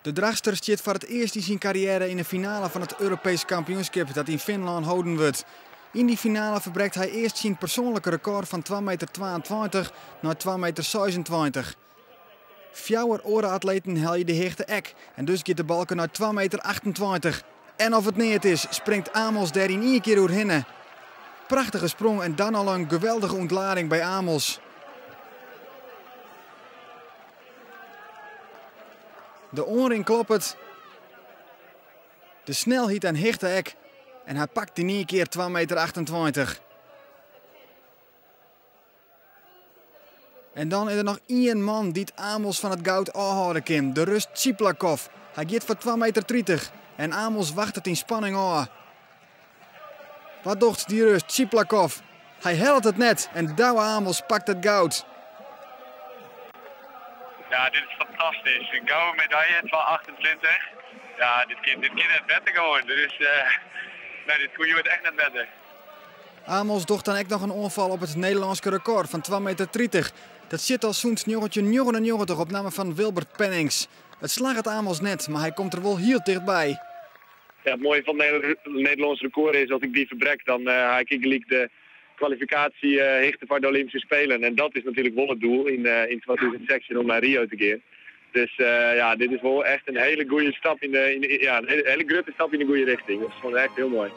De Drachtster stiet foar it earst yn syn karriêre yn de finale fan it Europeesk kampioenskip dat yn Finlân holden wurdt. Yn dy finale ferbrekt hy earst syn persoanlike rekôr fan twa meter 22 nei twa meter 26. Fjouwer oare atleten helje de hichte ek en dus giet de balke nei twa meter 28. En of it neat is, springt Amels dêr yn ien kear oerhinne. Prachtige sprong en dan al in geweldige ûntlading by Amels. De oanrin kloppet. De snelheid en hichte ek. En hy pakt yn ien kear twa meter 28. En dan is der noch ien man dy't Amels fan it goud ôfhâlde kin, de Rus Tsiplakov. Hy giet foar twa meter 30 en Amels wachtet yn spanning ôf. Wat docht dy Rus Tsiplakov? Hy hellet it net en Douwe Amels pakt it goud. Ja, dit is fantastysk. In gouden medaille, 2,28. Ja, dit kin, dit kin net better gewoan. Dit is, nee, dit koe hjoed echt net better. Amels docht dan ek noch in oanfal op it Nederlânske rekôr fan twa meter 30. Dat sit al sûnt 1999 op namme fan Wilbert Pennings. It slagget Amels net, mar hy komt der wol hiel tichtby. Ja, it moaie fan it Nederlânsk rekôr is, as ik dy ferbrek, dan ha ik gelyk de kwalifikaasjehichte foar de Olympyske Spelen. En dat is natuerlik wol it doel yn 2016 om nei Rio te gean. Dus ja, dit is wol echt in hiele goede stap yn de, ja, in hiele grutte stap yn de goede rjochting. Dat is echt hiel moai.